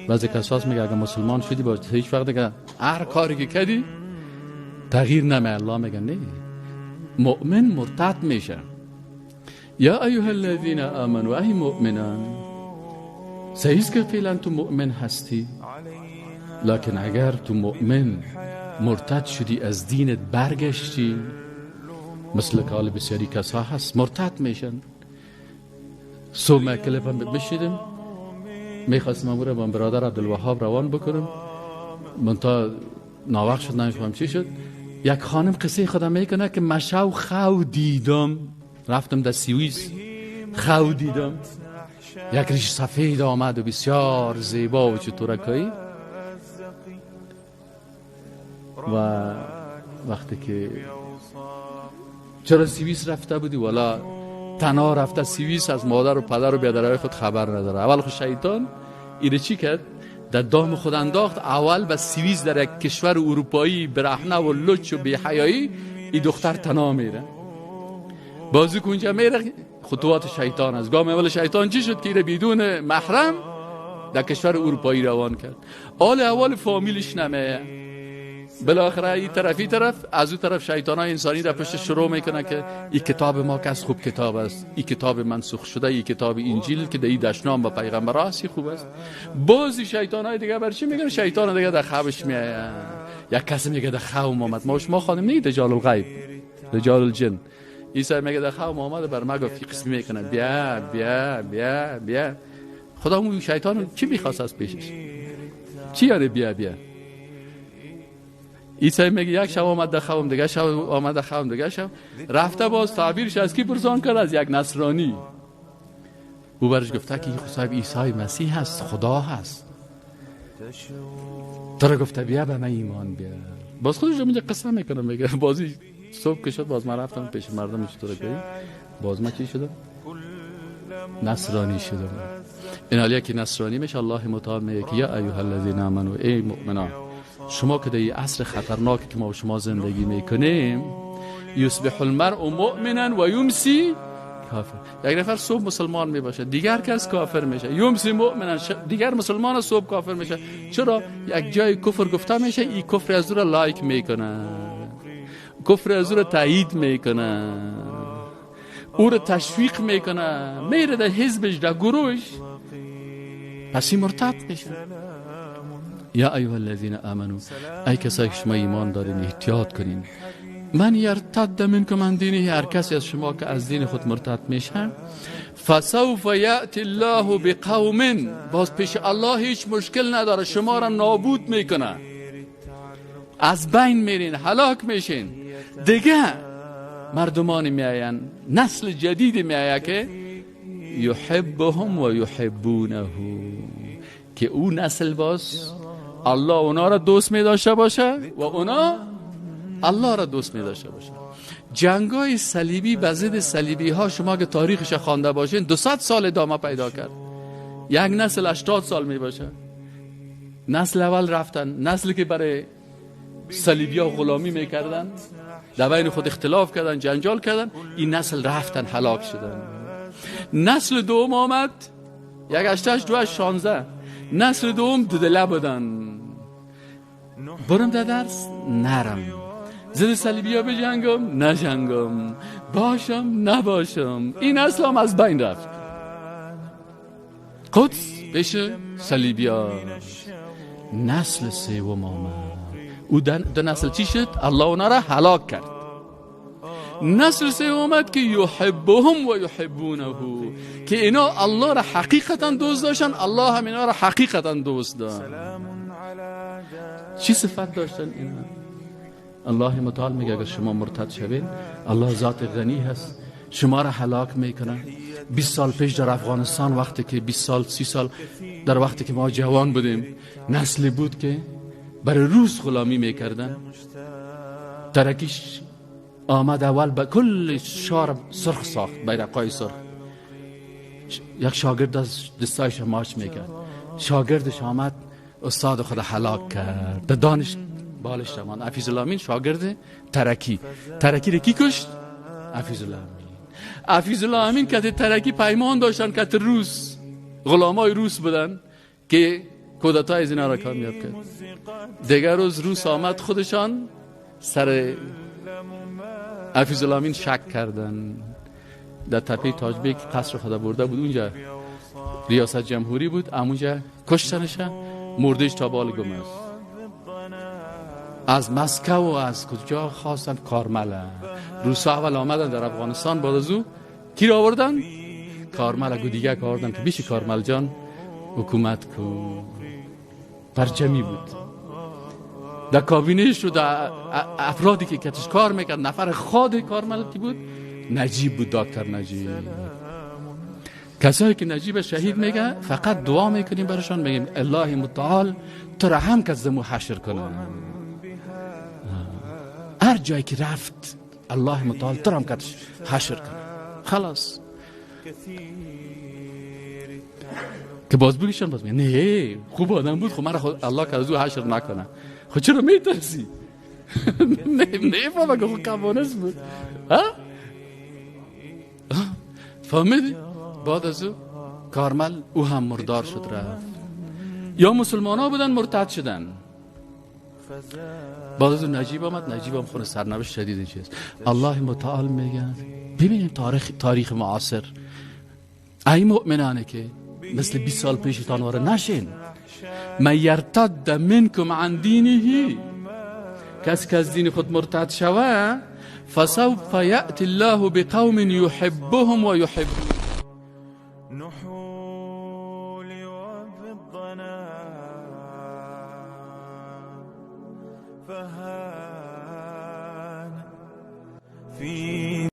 بعضی کساس میگه اگه مسلمان شدی باز هیچ وقت دیگه هر کاری که کردی تغییر نمیه. الله میگه نه، مؤمن مرتد میشه. یا ایها الذین آمنوا، ای مؤمنان، صحیح که فعلا تو مؤمن هستی، لکن اگر تو مؤمن مرتد شدی، از دینت برگشتی، مثل که حال بسیاری کسا هست مرتد میشن. صبح من کلپ هم بشیدم، میخواستم امور با برادر عبدالوهاب روان بکنم، من تا ناوقت شد نمیفهم چی شد. یک خانم قصه خودم میکنه که مشو خو دیدم، رفتم در سوئیس خو دیدم، یک ریش سفید آمد و بسیار زیبا و چطورکایی. و وقتی که چرا سوئیس رفته بودی؟ والا تنها رفته سوئیس، از مادر و پدر و بیادرهای خود خبر نداره. اول خود شیطان ایره چی کرد؟ در دام خود انداخت. اول به سوئیس در یک کشور اروپایی برهنه و لچ و بی‌حیایی این دختر تنها میره، بازی کنجا میره. خطوات شیطان است. گام اول شیطان چی شد که ایره بدون محرم در کشور اروپایی روان کرد. آل اول فامیلش نمیه، بالاخره این طرفی طرف از اون طرف شیطان های انسانی در پشت شروع میکنه که این کتاب ما که از خوب کتاب است، این کتاب منسوخ شده، این کتاب انجیل که در این دشنام با پیغمبر هست خوب است. بعضی شیطان های دیگه بر چی میگن؟ شیطان دیگه در خوابش میآید. یک کسی میگه در خواب آمد، ما شما خانم نه رجال الغیب، رجال الجن. عیسی میگه در خواب آمد بر ما گفت قسمی میکنه بیا بیا بیا بیا. خدا اون شیطان چی میخواست از پیشش؟ چی یاره بیا بیا؟ عیسی میگه یک شب آمد در خوابم، دیگه شب آمد در خوابم، دیگه شب رفته باز تعبیرش از کی پرسان کرد؟ از یک نصرانی. او برش گفته که این صاحب عیسی مسیح هست، خدا هست. تو گفته بیا به من ایمان بیار. باز خودش اینجا قصه میکنه، میگه بازی صبح که شد باز من رفتم پیش مردم چطور که باز من چی شدم؟ نصرانی شدم. این حالیه که نصرانی میشه. الله متعال میگه که یا ایها الذین آمنوا، ای مؤمنان، شما که در این عصر خطرناکی که ما و شما زندگی میکنیم، یصبح المرء مؤمنا و یمسی کافر. یک نفر صبح مسلمان میباشه، دیگر کس کافر میشه. یمسی مؤمنا، دیگر مسلمان صبح کافر میشه. چرا؟ یک جای کفر گفته میشه، این کفر از او را لایک میکنه، کفر از او را تایید میکنه، او را تشویق میکنه، میره در حزبش، در گروهش، پس این مرتد میشه. یا ایها الذین آمنو، ای کسایی که شما ایمان دارین، احتیاط کنین. من یرتد منکم عن دینه، هر کسی از شما که از دین خود مرتد میشه، فسوف یأتی الله بقوم، باز پیش الله هیچ مشکل نداره، شما را نابود میکنه، از بین میرین، هلاک میشین. دیگه مردمان میآیند، نسل جدید میآید که یحبهم و یحبونه، که او نسل باز الله اونا را دوست می داشته باشه و اونا الله را دوست می داشته باشه. جنگای صلیبی به ضد صلیبی ها شما که تاریخش خوانده باشین 200 سال ادامه پیدا کرد. یک نسل 80 سال می باشه. نسل اول رفتن، نسلی که برای صلیبی ها غلامی میکردن، در بین خود اختلاف کردن، جنجال کردن، این نسل رفتن هلاک شدن. نسل دوم آمد، 1 8 2 16. نسل دوم دودله بودن، برم در درس نرم، ضد صلیبی ها بجنگم نجنگم، باشم نباشم، این نسل هم از بین رفت. قدس پیش صلیبی ها. نسل سوم آمد، او دو نسل چی شد؟ الله اونا را هلاک کرد. نسل سوم آمد که یحبهم و یحبونه، که اینا الله را حقیقتا دوست داشتن، الله هم اینا را حقیقتا دوست داشت. چی صفت داشتن اینا؟ الله متعال میگه اگر شما مرتد شوید، الله ذات غنی هست، شما را هلاک میکنه. 20 سال پیش در افغانستان، وقتی که 20 سال 30 سال در وقتی که ما جوان بودیم، نسلی بود که برای روس غلامی میکردن. ترکیش آمد اول به کل شار سرخ ساخت، بیرقای سرخ. یک شاگرد از دستایش ماچ میکرد، شاگردش آمد استاد خود هلاک کرد. در دانش بالش رمان حفیظ الله امین شاگرد ترکی، ترکی را کی کشت؟ حفیظ الله امین. حفیظ الله امین که ترکی پیمان داشتن که روس، غلامای روس بودن که کودتا از اینا را کامیاب کرد. دیگر روز روس آمد، خودشان سر حفیظ الله امین شک کردن. در تپه تاجبیک قصر خدا برده بود، اونجا ریاست جمهوری بود، اونجا کشتنش، مردش تا بال گم است. از مسکو و از کجا خواستن کارمل. روسا اول آمدن در افغانستان، بعد از او کی را آوردن؟ کارمل. گو دیگه که آوردن که بیشی کارمل جان حکومت کو. پرچمی بود در کابینهش و در افرادی که کتش کار میکرد. نفر خود کارمل کی بود؟ نجیب بود، دکتر نجیب. کسایی که نجیب شهید میگه فقط دعا میکنیم برشان، میگیم الله متعال تو را هم کس زمو حشر کنه. هر جایی که رفت الله متعال تو را هم کتش حشر کنه. خلاص که باز بگیشن باز میگه نه خوب آدم بود، خب من خود الله که از او حشر نکنه. خب چرا میترسی؟ نه فهمم که خب کمونیست بود. ها؟ فهمیدی؟ بعد از او کارمل او هم مردار شد رفت. یا مسلمان ها بودن مرتد شدن. بعد از او نجیب آمد، نجیب هم خون سرنوشت شدید چیز. الله متعال میگه ببینیم تاریخ معاصر، ای مؤمنانه که مثل 20 سال پیشتان واره نشین. من یرتد منکم عن دینه، کسی که از دین خود مرتد شوه، فسوف یأتی الله بقوم یحبهم و یحب.